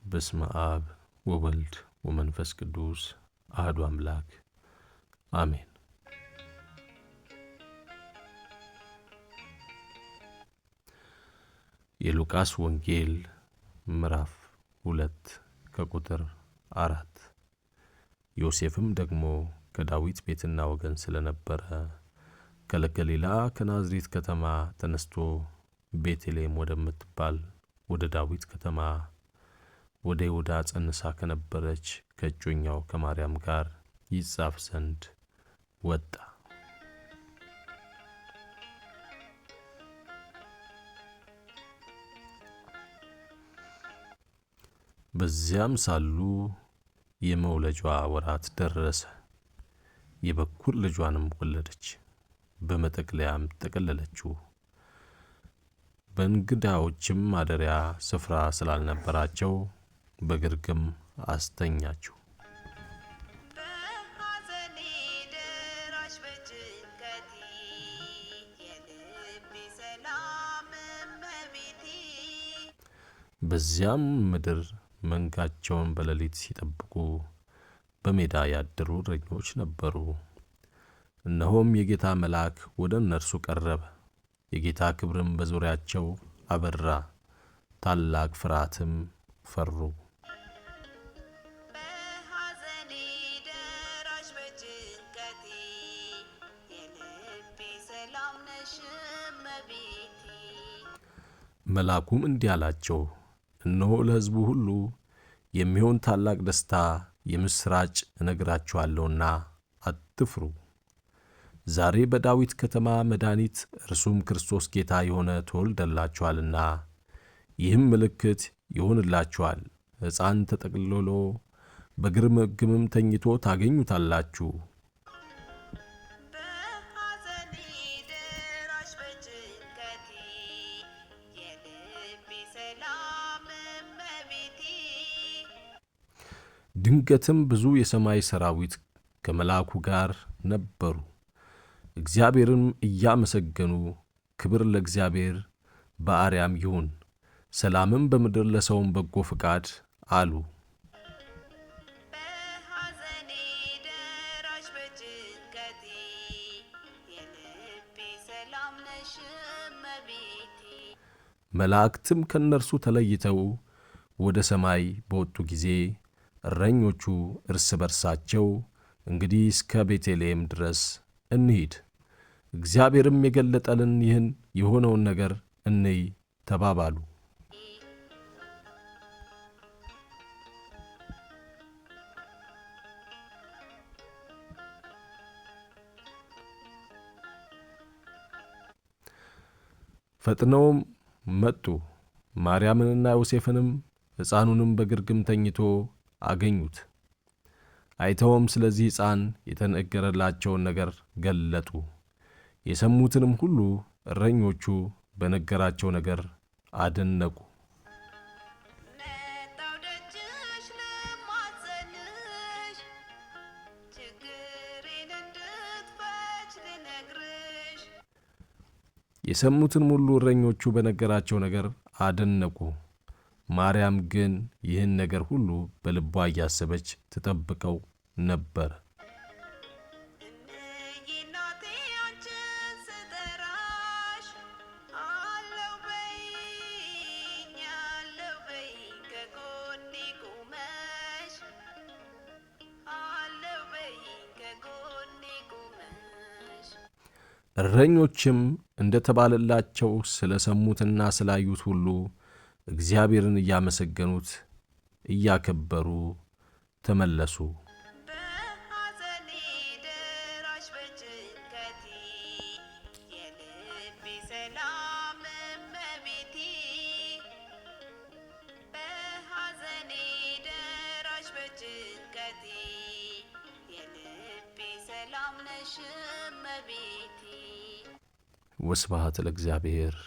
በስመ አብ ወወልድ ወመንፈስ ቅዱስ አህዱ አምላክ አሜን። የሉቃስ ወንጌል ምዕራፍ 2 ከቁጥር 4። ዮሴፍም ደግሞ ከዳዊት ቤትና ወገን ስለነበረ ከገሊላ ከናዝሬት ከተማ ተነስቶ ቤተልሔም ወደምትባል ወደ ዳዊት ከተማ ወደ ይሁዳ ጸንሳ ከነበረች ከእጮኛው ከማርያም ጋር ይጻፍ ዘንድ ወጣ። በዚያም ሳሉ የመውለጇ ወራት ደረሰ። የበኩር ልጇንም ወለደች፣ በመጠቅለያም ጠቀለለችው። በእንግዳዎችም ማደሪያ ስፍራ ስላልነበራቸው በግርግም አስተኛችው። በሐዘኔ ደራሽ በጭንቀቴ የልቤ ሰላም እመቤቴ። በዚያም ምድር መንጋቸውን በሌሊት ሲጠብቁ በሜዳ ያደሩ እረኞች ነበሩ። እነሆም የጌታ መልአክ ወደ እነርሱ ቀረበ፣ የጌታ ክብርም በዙሪያቸው አበራ፣ ታላቅ ፍርሃትም ፈሩ። በሐዘኔ ደራሽ በጭንቀቴ የልቤ ሰላም ነሽ እመቤቴ። መልአኩም እንዲህ አላቸው፣ እነሆ ለሕዝቡ ሁሉ የሚሆን ታላቅ ደስታ የምሥራች እነግራችኋለሁና አትፍሩ። ዛሬ በዳዊት ከተማ መድኃኒት እርሱም ክርስቶስ ጌታ የሆነ ተወልደላችኋልና፣ ይህም ምልክት ይሆንላችኋል፣ ሕፃን ተጠቅልሎ በግርግምም ተኝቶ ታገኙታላችሁ። በሐዘኔ ደራሽ በጭንቀቴ የልቤ ሰላም እመቤቴ። ድንገትም ብዙ የሰማይ ሰራዊት ከመልአኩ ጋር ነበሩ፣ እግዚአብሔርንም እያመሰገኑ ክብር ለእግዚአብሔር በአርያም ይሁን፣ ሰላምም በምድር ለሰውም በጎ ፈቃድ አሉ። በሐዘኔ ደራሽ በጭንቀቴ የልቤ ሰላም ነሽ እመቤቴ። መላእክትም ከእነርሱ ተለይተው ወደ ሰማይ በወጡ ጊዜ እረኞቹ እርስ በርሳቸው እንግዲህ እስከ ቤተልሔም ድረስ እንሂድ፣ እግዚአብሔርም የገለጠልን ይህን የሆነውን ነገር እንይ ተባባሉ። ፈጥነውም መጡ፣ ማርያምንና ዮሴፍንም ሕፃኑንም በግርግም ተኝቶ አገኙት። አይተውም ስለዚህ ሕፃን የተነገረላቸውን ነገር ገለጡ። የሰሙትንም ሁሉ እረኞቹ በነገራቸው ነገር አደነቁ። መጣሁ ደጅሽ ልማጸንሽ ችግሬን እንድትፈች ልነግርሽ። የሰሙትን ሁሉ እረኞቹ በነገራቸው ነገር አደነቁ። ማርያም ግን ይህን ነገር ሁሉ በልቧ እያሰበች ትጠብቀው ነበር። እምዬ እናቴ አንቺን ስጠራሽ አለው በይኝ አለው በይኝ ከጎኔ ቆመሽ አለው በይኝ ከጎኔ ቆመሽ። እረኞችም እንደ ተባለላቸው ስለ ሰሙትና ስላዩት ሁሉ እግዚአብሔርን እያመሰገኑት እያከበሩ ተመለሱ። በሐዘኔ ደራሽ በጭንቀቴ የልቤ ሰላም እመቤቴ። በሐዘኔ ደራሽ በጭንቀቴ የልቤ ሰላም ነሽ እመቤቴ። ወስብሐት ለእግዚአብሔር